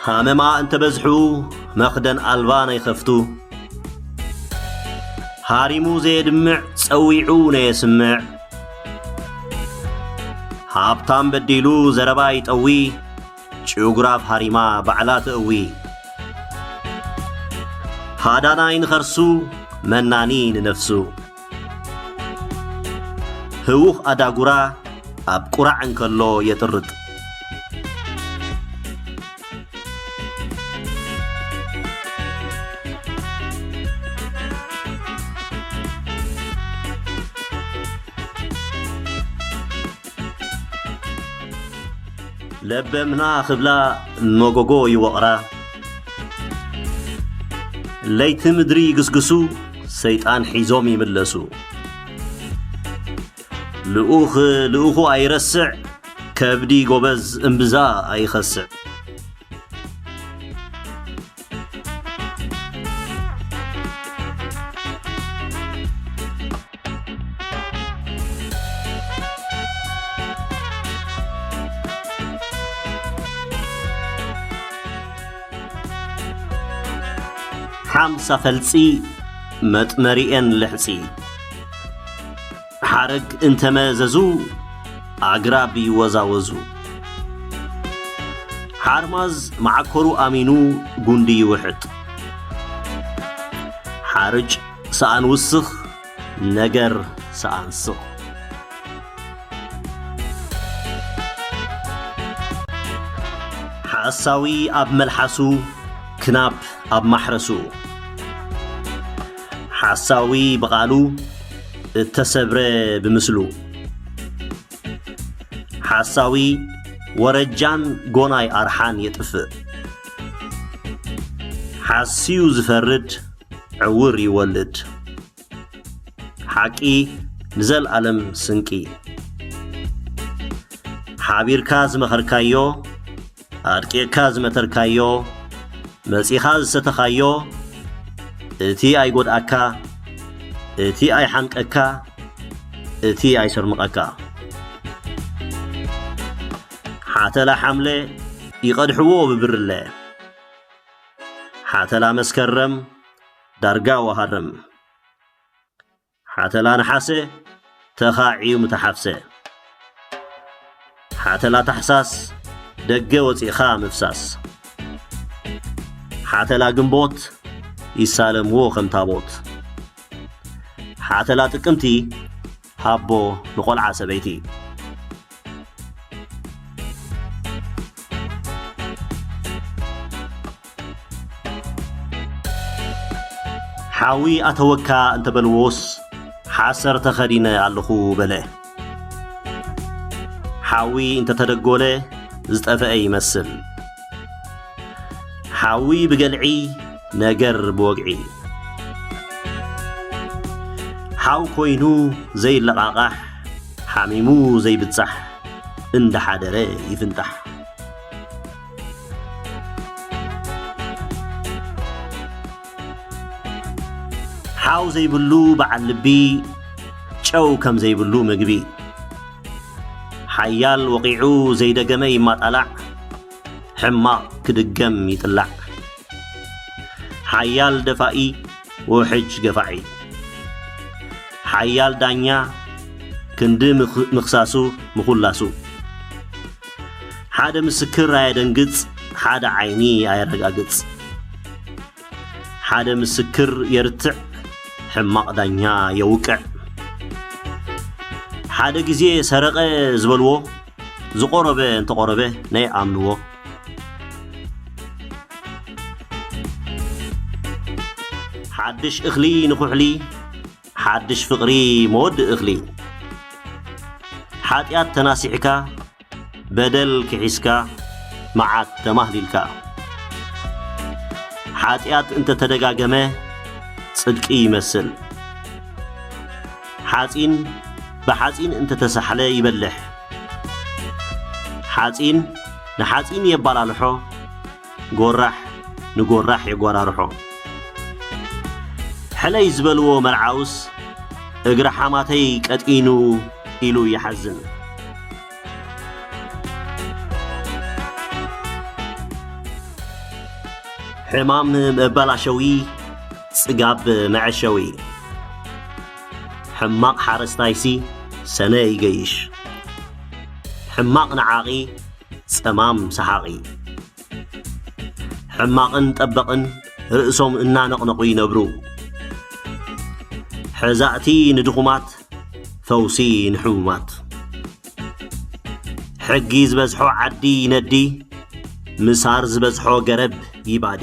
ሃመማ እንተበዝሑ መኽደን ኣልባ ናይ ኸፍቱ፣ ሃሪሙ ዘየድምዕ ጸዊዑ ነየስምዕ፣ ሃብታም በዲሉ ዘረባ ይጠዊ፣ ጭጉራፍ ሃሪማ ባዕላ ትእዊ። ሃዳናይ ንኸርሱ መናኒ ንነፍሱ። ህዉኽ ኣዳጉራ ኣብ ቁራዕ እንከሎ የጥርጥ። ለበምና ክብላ መጎጎ ይወቕራ። ለይቲ ምድሪ ይግስግሱ፣ ሰይጣን ሒዞም ይምለሱ። ልኡኽ ልኡኹ ኣይረስዕ፣ ከብዲ ጎበዝ እምብዛ ኣይኸስዕ። ሓምሳ ፈልጺ መጥመሪኤን ልሕጺ። ሓረግ እንተመዘዙ ኣግራብ ይወዛወዙ። ሓርማዝ መዓኮሩ ኣሚኑ ጉንዲ ይውሕጥ። ሓርጭ ሰኣን ውስኽ፣ ነገር ሰኣን ስቕ። ሓሳዊ ኣብ መልሓሱ፣ ክናብ ኣብ ማሕረሱ። ሓሳዊ ብቓሉ፣ እተሰብረ ብምስሉ። ሓሳዊ ወረጃን ጎናይ ኣርሓን የጥፍእ። ሓስዩ ዝፈርድ ዕውር ይወልድ። ሓቂ ንዘልኣለም ስንቂ። ሓቢርካ ዝመኸርካዮ፣ ኣድቂቕካ ዝመተርካዮ፣ መጺኻ ዝሰተኻዮ፣ እቲ ኣይጎድኣካ፣ እቲ ኣይሓንቀካ፣ እቲ ኣይሰርምቐካ። ሓተላ ሓምለ ይቐድሕዎ ብብርለ። ሓተላ መስከረም ዳርጋ ወሃረም። ሓተላ ነሓሰ ተኻዕዩ ምተሓፍሰ። ሓተላ ታሕሳስ ደገ ወፂእኻ ምፍሳስ። ሓተላ ግንቦት ይሳለምዎ ከም ታቦት። ሓተላ ጥቅምቲ ሃቦ ንቖልዓ ሰበይቲ። ሓዊ ኣተወካ እንተበልዎስ፣ ሓሰር ተኸዲነ ኣለኹ በለ። ሓዊ እንተተደጎለ ዝጠፍአ ይመስል። ሓዊ ብገልዒ፣ ነገር ብወግዒ። ሓው ኮይኑ ዘይለቓቓሕ፣ ሓሚሙ ዘይብጻሕ፣ እንዳሓደረ ይፍንጣሕ። ሓው ዘይብሉ በዓል ልቢ፣ ጨው ከም ዘይብሉ ምግቢ። ሓያል ወቒዑ ዘይደገመ ይማጣላዕ፣ ሕማቕ ክድገም ይጥላዕ። ሓያል ደፋኢ፣ ውሕጅ ገፋዒ። ሓያል ዳኛ፣ ክንዲ ምኽ-፣ ምኽሳሱ ምኹላሱ። ሓደ ምስክር ኣየደንግጽ፣ ሓደ ዓይኒ ኣየረጋግጽ። ሓደ ምስክር የርትዕ፣ ሕማቕ ዳኛ የውቅዕ። ሓደ ግዜ ሰረቐ ዝበልዎ፣ ዝቆረበ እንተቆረበ ናይ ኣምንዎ። ሓድሽ እኽሊ ንኹሕሊ፣ ሓድሽ ፍቕሪ መወድእ እኽሊ። ሓጢኣት ተናሲሕካ፣ በደል ክሒስካ፣ መዓት ተማህሊልካ። ሓጢኣት እንተተደጋገመ፣ ጽድቂ ይመስል። ሓጺን ብሓጺን እንተተሳሕለ ይበልሕ። ሓጺን ንሓጺን የባላልሖ፣ ጎራሕ ንጎራሕ የጓራርሖ። ሕለይ ዝበልዎ መርዓውስ፣ እግሪ ሓማተይ ቀጢኑ ኢሉ ይሓዝን። ሕማም መበላሸዊ፣ ጽጋብ መዐሸዊ። ሕማቕ ሓረስታይሲ ሰነ ይገይሽ። ሕማቕ ነዓቒ፣ ጸማም ሰሓቒ። ሕማቕን ጠበቕን ርእሶም እናነቕነቑ ይነብሩ። ሕዛእቲ ንድኹማት፣ ፈውሲ ንሕሙማት። ሕጊ ዝበዝሖ ዓዲ ይነዲ፣ ምሳር ዝበዝሖ ገረብ ይባዲ።